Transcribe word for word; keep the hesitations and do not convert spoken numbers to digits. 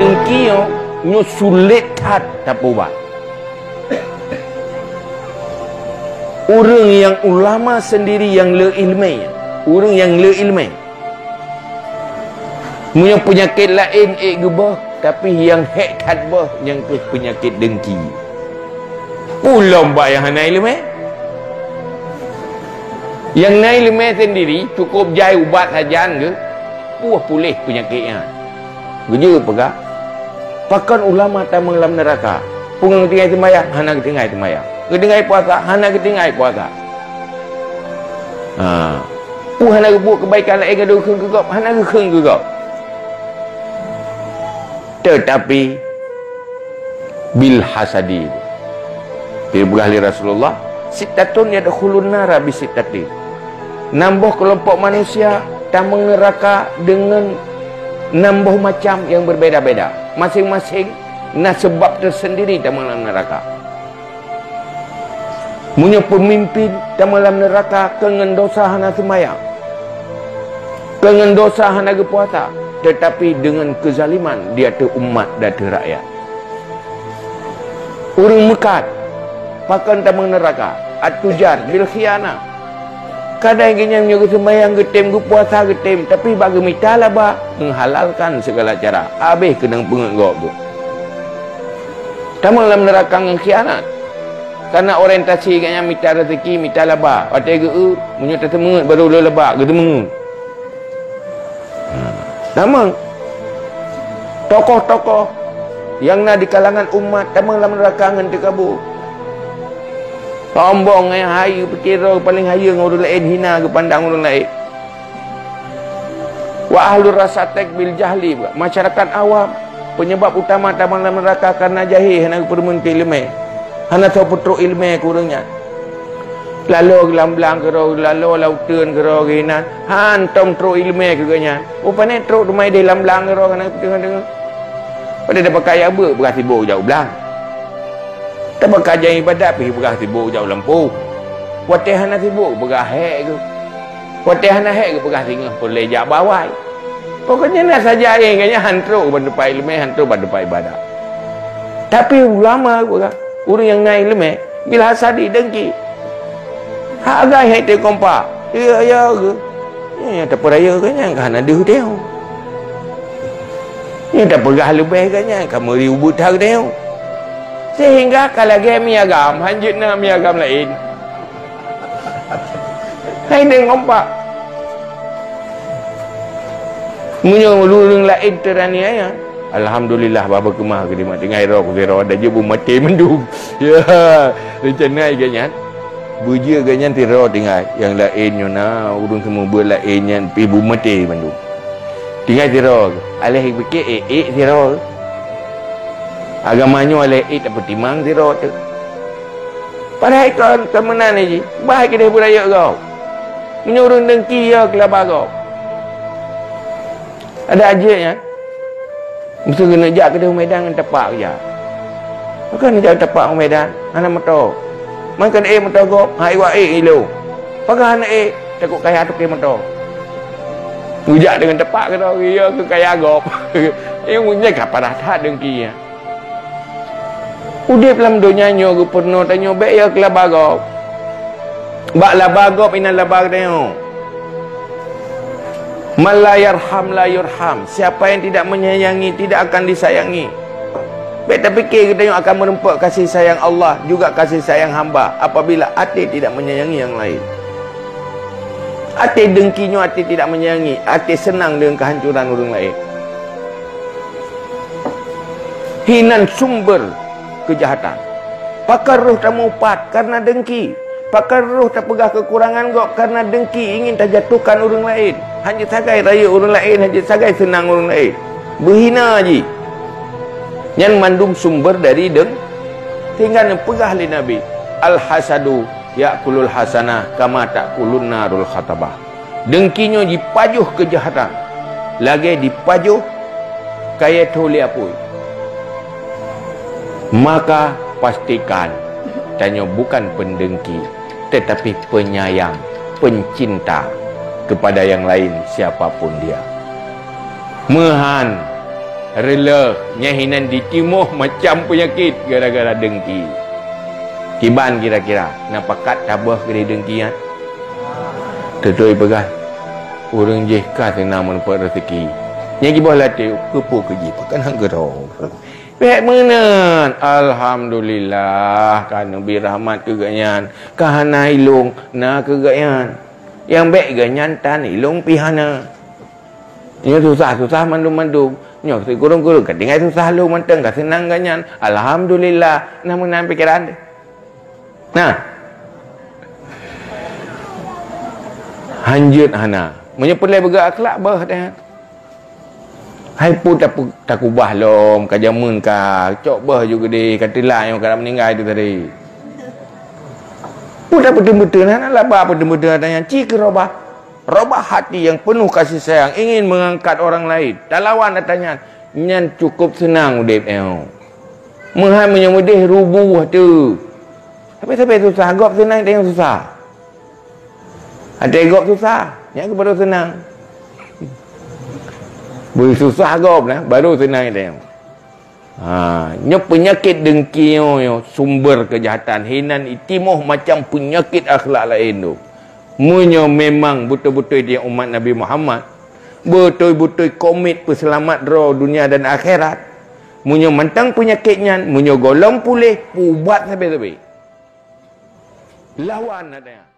Dengki nyoe, nyoe sulet that tapeubat. Ureuëng nyang ulama sendiri nyang le iéleumé, ureuëng nyang le iéleumé. Meunyoe peunyakét laén ék geuboh, tapi nyang hék that boh nyang keuh peunyakét dengki. Ulôn bak nyang hana iéleumé. Nyang na iéleumé sendiri cukup jai ubat sajan geuh, puih puléh peunyakét nyan. Geujeuet peugah, pakon ulama tamong lam neuraka? Peue ngon geutinggai seumayang? Hana geutinggai seumayang. Geutinggai puasa? Hana geutinggai puasa. Ha. Peue hana geubuet keubaikan laén geudoe kheun keu gob? Hana geukheun keu gob. Teutapi bil hasadi. Dipeugah lé Rasulullah, "Sittatun yadkhulun nara bi sittatin." Nam boh keulompok manusia tamong neuraka deungon nam boh macam nyang beubeda-beda. Maséng-maséng na seubab teusendiri tamong lam neuraka. Meunyoe peumimpin tamong lam neuraka keu ngon dosa hana seumayang, keu ngon dosa hana geupuasa, teutapi deungon keuzaliman di ateueh umat dan ateueh rakyat. Ureuëng meukat, pakon tamong neuraka, at-tujar bil khianah. Kadang geuhnyan meunyoe geuseumayang geutem, geupuasa geutem, tapi bak geumita laba, meuhalalkan sigala cara, habéh keunong peungeut gob geuh. Tamong lam neuraka ngon khianat. Karena orientasi geuhnyan mita rezeki, mita laba. Watée geu-eu, meunyoe taseumeungeut baru le laba, geuseumeungeut. Ha. Tamong. Tokoh-tokoh nyang na di kalangan umat tamong lam neuraka ngon teukabô. Sombong, eh, hayeue, pike droe paleng hayeue ngon ureuëng laén, hina geupandang ureuëng laén. Wa ahlur rasatek bil jahli, masyarakat awam. Penyebab utama tamong lam neuraka karena jahé, hana geupeurumeun keu iéleumé. Hana soe peutrok iéleumé keu ureuëng nyan. Laloe lam blang keudroe, laloe lam uteuen keudroe geuhnyan, hantom trok iéleumé keu geuhnyan. Rupajih trok teuma ideh lam blang keudroe hana geupeue teungoh-teungoh. Padahai tapakat jak beuet, peugah sibok jak u blang. Tapakat jak iébadat pih peugah sibok jak u lampôh. Watée hana sibok peugah hék geuh. Watée hana hék geuh peugah singoh peureulée jak bawai. Pokoknya na saja, eh, geuhnyan han trok ban teumpat iéleumé, han trok ban teumpat iébadat. Tapi ulama peugah, ureuëng nyang na iéleumé, bil hasadi, dengki. Hak agam hai teukompak. Ya, ya, ke? Ya, tapeuraya geuhnyan ka hana deuh teuh. Ya, tapeugah leubeh geuhnyan ka meuri ubeut that teuh. Sehingga ka lagée mi agam, han jeuet na mi agam laén. Hai deuh kompak. Meunyoe ureuëng laén teuraniaya, alhamdulillah, bah beukeumah keu dimat tinggai roh ku sidroe, dan jeuet beumaté mandum. Ya, rencana geuhnyan. Beujeuet geuhnyan sidroe tinggai. Nyang laén nyoe na, ureuëng seumeubeuet laén nyan pih beumaté mandum. Tinggai sidroe, aléh pike ék-ék sidroe. Agama nyoe aléh ék tapeutimang sidroe teuh. Padahai kon, kon meunan jih, bah keudeh beurayeuk gob. Meunyoe ureuëng dengki, ya keulaba gob. Ada ajeuk nyan. Meusti keuneuk jak keudeh u Medan ngon tapak jak. Pakon jak tapak u Medan, hana moto. Man kon ék moto gob, hai wak ék ilong. Pakon hana ék, takot kaya toke moto. Geujak deungon tapak keudroe, ya keu kaya gob. Nyang nyan ka parah that dengki nyan. Udeb lam donya nyoe geupeurunoe tanyoe bék ya keu laba gob. Bak laba gob inan laba tanyoe. Man la yarham la yurham. Siapa yang tidak menyayangi, tidak akan disayangi. Bék tapike geutanyoe akan meurumpok kasih sayang Allah juga kasih sayang hamba apabila até tidak menyayangi yang lain. Até dengki nyoe até tidak menyayangi, até seunang deungon keuhancoran ureuëng laén. Hinan sumber keujahatan. Pakon roh tamupat kareuna dengki. Pakon roh tapeugah keukurangan gob kareuna dengki, ingin tajatuhkan ureuëng laén. Hana sagai rayeuk ureuëng laén, hana sagai seunang ureuëng laén. Beuhina jih. Nyan mandum sumber dari deng-, sehingga neupeugah lé Nabi, "Al-hasadu ya'kulul hasanah kama ta'kulun narul khatabah." Dengki nyoe jipajoh keujahatan, lagée jipajoh kayée thô lé apui. Maka pastikan tanyoe bukan pendengki, tetapi penyayang, pencinta kepada yang lain siapa pun dia. Meuhan Reuloh, nyan hinan jitimoh macam peunyakét gara-gara deungki. Kiban kira-kira, na pakat taböh keudeh deungki nyan? Teuntui peugah, ureuëng jih ka seunang meuneupot raseuki. Nyan jiboh latée, keupeue keu jih, pakon han keudroe. Bék meunan, alhamdulillah, ka neubri rahmat keu gobnyan, ka hana ilong na keu gobnyan. Nyang bék gobnyan tan ilong pih hana. Nyoe susah-susah mandum-mandum. Nyoe sikureueng-kureueng ka tinggai susah lom mantong, ka seunang gobnyan. Alhamdulillah, na meunan pikeran teuh. Nah. Hanjeuet hana. Meunyoe peureulée beugét akhlak, beuh teuh. Hai peue tapu-, takubah lom, ka jameun ka, cok beuh ju geudeh, ka teulak nyoe ka meuninggai tu tadi. Peue tapeuteun-peuteun, hana laba peuteun-peuteun ata nyan, ci keu robah. Robah hati yang penuh kasih sayang, ingin mengangkat orang lain. Talawan ata nyan, nyan cukup seunang udeb nyoe. Meuhan meunyoe meudeh rubuh teuh. Sabe-sabe susah, gob seunang, ata nyang susah. Até gob susah, nyan keuh baru seunang. Beususah gob nah, baru seunang ata nyoe. Ha, nyoe peunyakét deungki nyoe, nyoe sumber keujahatan. Hinan itimoh macam peunyakét akhlak laén tu. Meunyoe memang beutôi-beutôi dia umat Nabi Muhammad, beutôi-beutôi komit peuseulamat droe dunia dan akhirat, meunyoe mantong peunyakét nyan, meunyoe gohlom puléh, peuubat sabe-sabe. Lawan ata nyan.